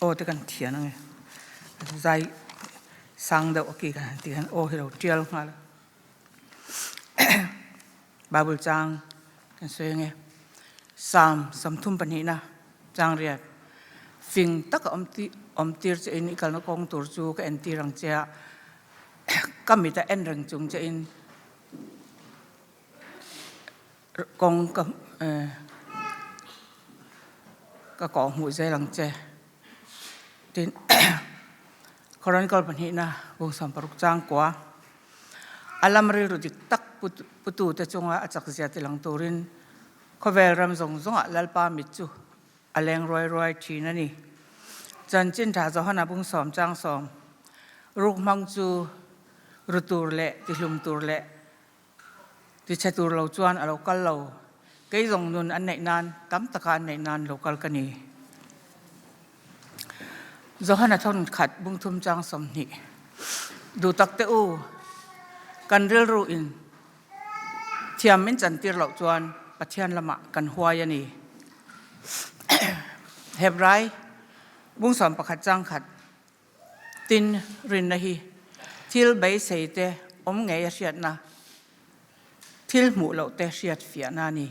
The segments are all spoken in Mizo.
Aw te kan thian ange zai sang deuh a ki kan han tih hian aw hi lo tial nghal a Bible chang kan sawi ange Psalm 32na chang riat fing taka awm ti awm tir che in i kalna kawng tur chu ka entir ang che a ka mit a en reng chung che in Kawng ka ka kawh hmuh zel ang che. Tin, Chronicle pahnihna bung 60 chang kua a lam rilru dik tak putute chunga a chakzia tilang turin khawvel ram zawng zawngah Lalpa mit chu a leng ruai ruai thin a ni. Chanchin tha Johana bung sawm chang sawm ruk hmang chu ru tur leh tihlum tur leh Tichhe tur lo chuan a lo kal lo. Kei zawng nun an neih nan, tam taka an neih nan lo kal ka ni. Johana thawn khat bungthum chang 20. Duh tak te u, kan rilru in thiam min chantir loh chuan Pathian lamah kan huai a ni. Hebrai bung 11 chang khat. Tin, rinna hi thil beisei te awm ngei a hriatna, thil hmuh loh te hriat fiahna a ni.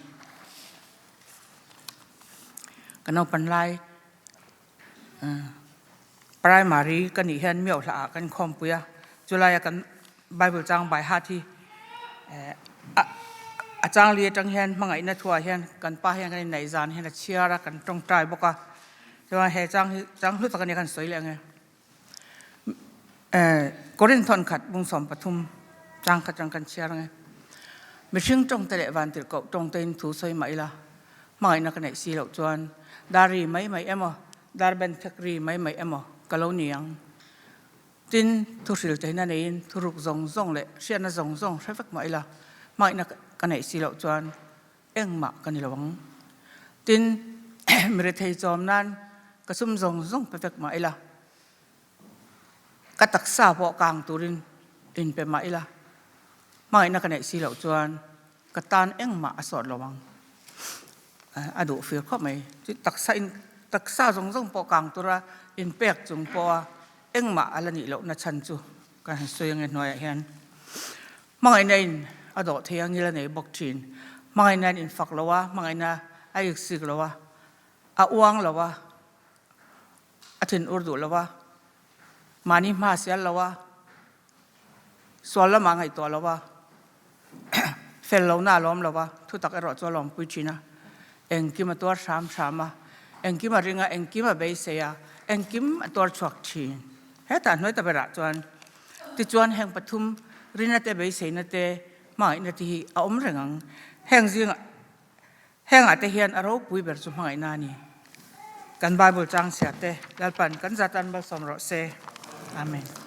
Ka naupan lai primary ka nih hian Miohla ah kan khawmpui a, chulaia kan Bible chang by heart hi a chang li atang hian hmangaihna thuah hian kan pa hian kan inneih zan hian a chhiar a, kan tawngtai bawk a. Chuan he chang hi chang hlu tak a nia kan sawi leh ang e. Korinth thawn khat bung 13 chang khat atang kan chhiar ang e. Mihring tawngte leh vantirhkoh tawngte in thu sawi mah ila hmangaihna ka neih si loh chuan dar ri mai mai emaw dar ben thek ri mai mai emaw ka lo ni ang. Tin, thuhril tehna neiin thuruk zawng zawng leh hriatna zawng zawng hre vek mah ila hmangaihna ka neih si loh chuan engmah ka ni lo ang. Tin, mi rethei chawm nan ka sum zawng zawng pe vek mah ila, ka taksa pawh kang turin in pe mah ila, hmangaihna ka neih si loh chuan ka tan engmah a sawt lo ang. A duh fir khawp mai. Chu taksa in taksa zawng zawng pawh kang tura in pek chung pawha engmah a la nih lohna chhan chu kan han sawi ange hnuaiah hian. Hmangaihna in a dawh thei a, ngil a nei bawk thin. Hmangaihna in infak lo a, hmangaihna a iksik lo a, a uang lo a, a thin ur duh lo a, mahni hma sial lo a, sual lamah ngaihtuah lo a, fel lohna a lawm lo a, thutak erawh chu a lawmpui thin a, engkim a tuar hram hram a, engkim a ring a, engkim a beisei a, engkim a tuar chhuak thin. Hetah hnuai ta berah chuan Tichuan heng pathum rina te beiseina te hmangaihna te hi a awm reng ang. Heng zingah hengah te hian a ropui ber chu hmangaihna a ni. Kan Bible chang chhiar te Lalpan kan zatan malsawm rawh se. Amen.